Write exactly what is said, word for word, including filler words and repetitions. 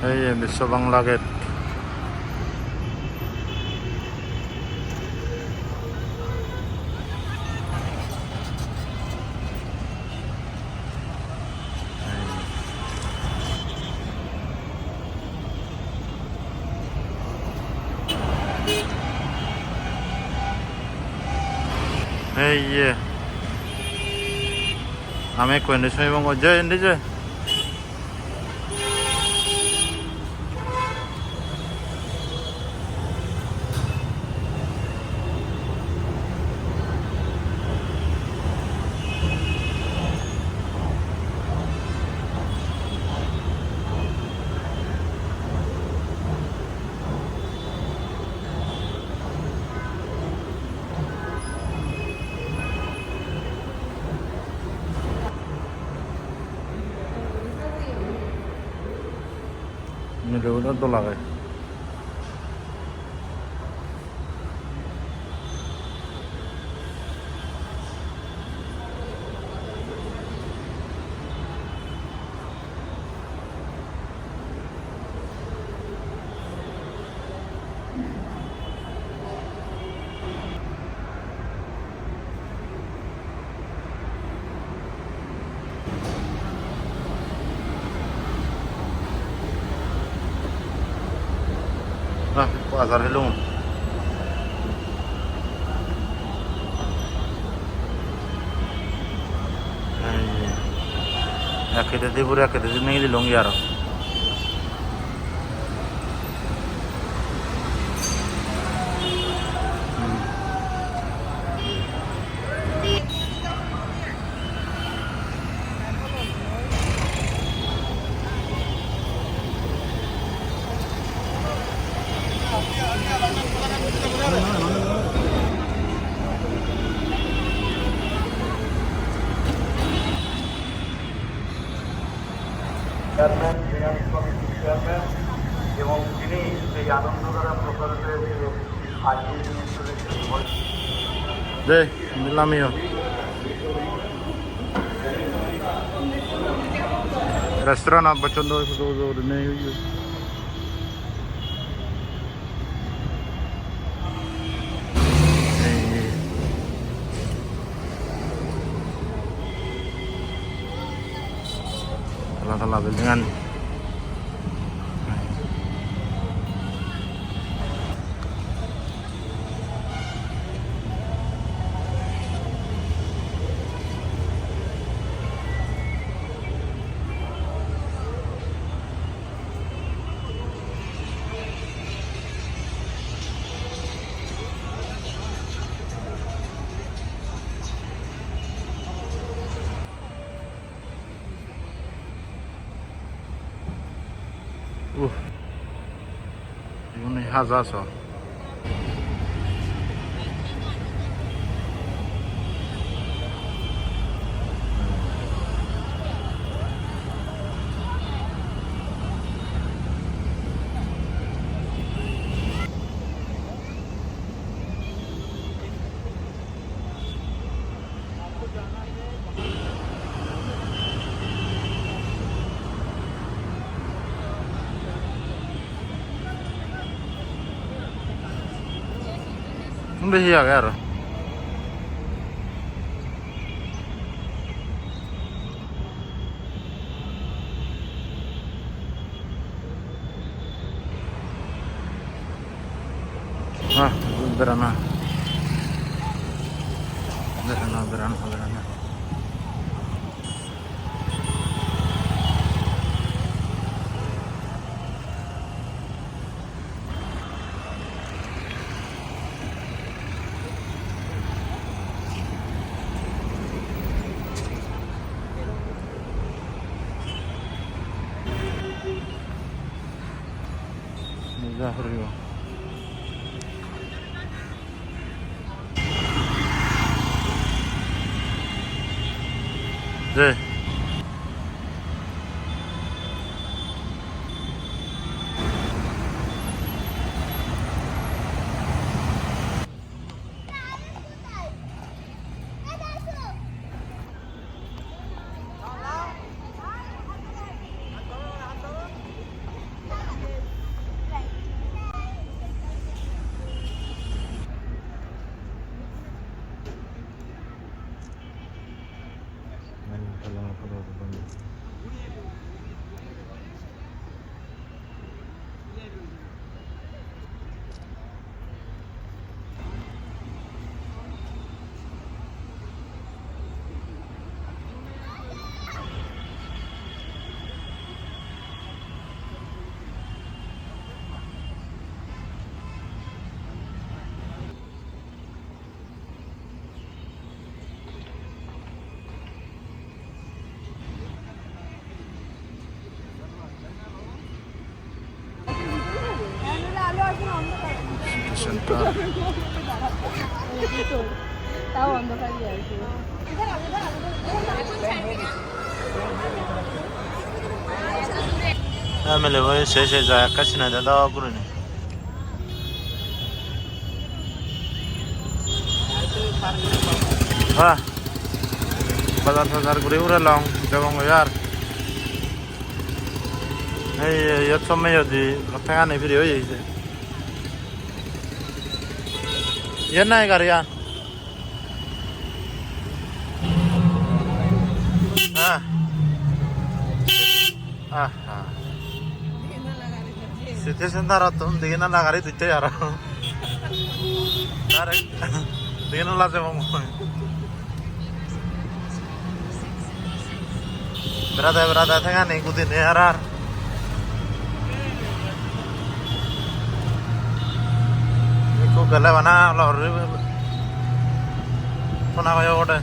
Ei, ei, Biswa Bangla Gate. Ei, ye. Ami ekko indi soibong, je indi je. Milebo do dol agey. Ah, ekko ajar helong. Ei, ek hidedi puro ek hidedi nigili longi aro. Hmm. Chairman, finance কমিটির চেয়ারম্যান এবং যিনি এই আনন্দধারা প্রকল্পের আজকে যিনি চলেছেন, যে, নিলামিও। Restaurant-ot bojjon do, do, do, do, nei, oi, oi. Ei, ei. Tala tala building an. Uh. Igun hi haja so. Undi hi agey aro? Ah, berana. Berana, berana, berana. Ni ja huribo. Je. Center. Family boi se se jai ekka sinai de dok gurinei. Wah. Bazar tazar guri hure long, jebong oi ar. Ei, ei, iyot sommey odi, thengani free oye ije. Iyen nahi gariyan? Ah. Aha. City center-ottun digi nala gari dutte aro. Direct digi nala jebong mui. Berade berade thengani gudine ar ar. Ekko gele bana lor. Phone-an hoye obode.